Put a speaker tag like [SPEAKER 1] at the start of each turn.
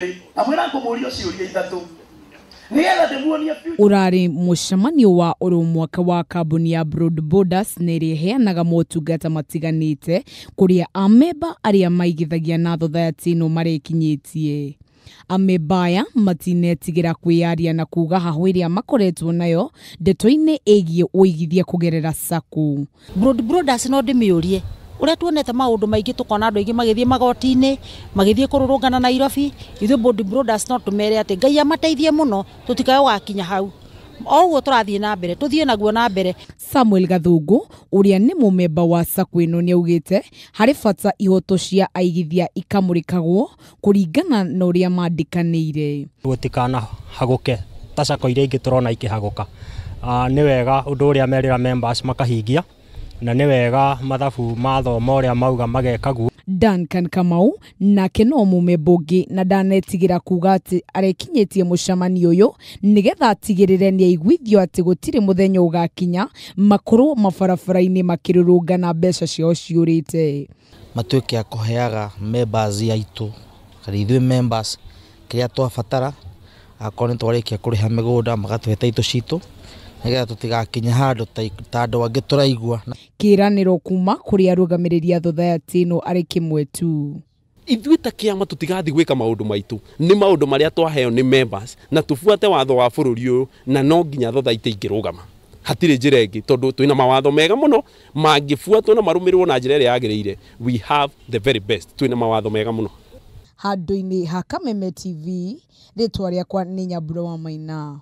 [SPEAKER 1] Amwĩra ngũmũria ciũria ithatũ nĩgetha ndĩmuonie future.
[SPEAKER 2] Ũrarĩ mũcemanio wa oro mwaka wa kambuni ya Broad Borders na ĩrĩa ĩheanaga motungata matiganĩte kũrĩa amemba arĩa maigithagia na thothaitĩ ĩno marekinyĩtie. Amemba aya matinetigĩra kwĩyaria na kuga hahũ ĩrĩa makoretwo nayo ndeto-inĩ ĩgiĩ ũigithia kũgerera SACCO.
[SPEAKER 3] Broad Brothers no ndĩmĩũrie ũrĩa tuonete maũndũ maingĩ, tũkona andũ aingĩ magĩthiĩ magoti-inĩ, magĩthiĩ kũrũrũngana Nairobi. Ithuĩ Broad Brothers no tũmere atĩ Ngai amateithie mũno, tũtikae gũgakinya hau. O ũguo tũrathiĩ na mbere, tũthiĩ naguo na mbere.
[SPEAKER 2] Samuel Gathungu ũrĩa nĩ mũmemba wa SACCO ĩno nĩaugĩte harĩ bata ihoto cia aigithia ikamũrĩkagwo kũringana na ũrĩa mandĩkanĩire.
[SPEAKER 4] Gũtikanahagũke ta SACCO iria ingĩ tũrona ikĩhagũka. Nĩ wega ũndũ ũrĩa merĩra members makahingia, na nĩ wega mathabu mathoma ũrĩa mauga mageka guo.
[SPEAKER 2] Duncan Kamau nake no mũmemba ũngĩ na ndanetigĩra kuga atĩ arekinyĩtie mũcemanio ũyũ nĩgetha atigĩrĩre nĩaiguithio atĩ gũtirĩ mũthenya ũgakinya makorwo mabarabara-inĩ makĩrũrũngana mbeca ciao ciũrĩte.
[SPEAKER 5] Matuĩke a kũheaga members aitũ kana ithuĩ members kĩrĩa twabatara, akorwo nĩ twarĩkia kũrĩha mĩgũnda magatũhe title citũ nĩgetha tũtigakinye handũ ta andũ angĩ tũraigua.
[SPEAKER 2] Kĩranĩro kuma kũrĩ arũgamĩrĩri a thothaitĩ ĩno arĩ kĩmwe tu.
[SPEAKER 6] Ithuĩ ta kĩama tũtigathiĩ gwĩka maũndũ maitũ, nĩ maũndũ marĩa twaheo nĩ members na tũbuate watho wa bũrũri ũyũ, na no nginya thothaitĩ ingĩrũgama, hatirĩ njĩra ĩngĩ, tondũ twĩna mawatho mega mũno mangĩbuatwo na marũmĩrĩrwo na njĩra ĩrĩa yagĩrĩire. We have the very best, twĩna mawatho mega mũno.
[SPEAKER 2] Handũ-inĩ ha Kameme TV, rĩtwa rĩakwa nĩ Nyambura wa Maina.